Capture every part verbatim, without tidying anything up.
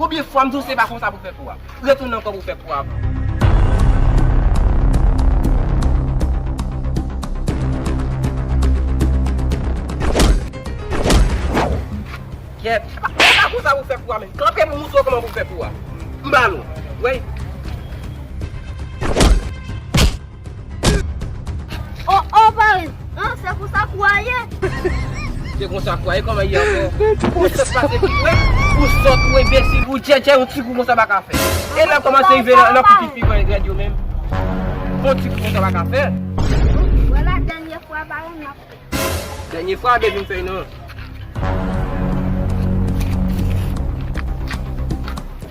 Konbyen fwa m di w se pa konsa pou fè kou a? Retounen ankò pou fè kou a. Kèt. E pa konsa pou fè kou a menm. Kanpe pou m montre w kòman pou fè kou a. M ba l ou. Wey. Oh, oh, Paris. An, se konsa kou a ye. Se konsa kou a ye, kòman ye ankò? Ou sòt pase vit, wi. Ou sòt, ou enbesil, ou tchètchè, yon ti kou konsa pa ka fè. E lè kòmanse rive nan, nan kou ki pi gran grèd yo menm. Yon ti kou konsa pa ka fè. Vwala, dènye fwa, Paris, n ap fè. Dènye fwa, baby, m fè non.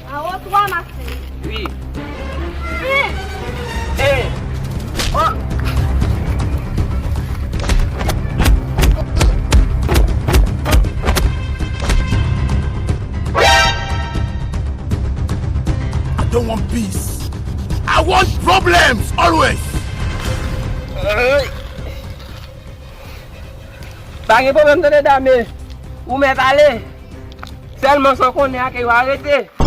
Anwo twa, Maxime. Wi. Hein. Hein. Oh. I don't want peace. I want problems always. Hey. Pa gen pwoblèm, tande, dame. Ou mèt ale. Sèlman sa w konnen a ke yo arete.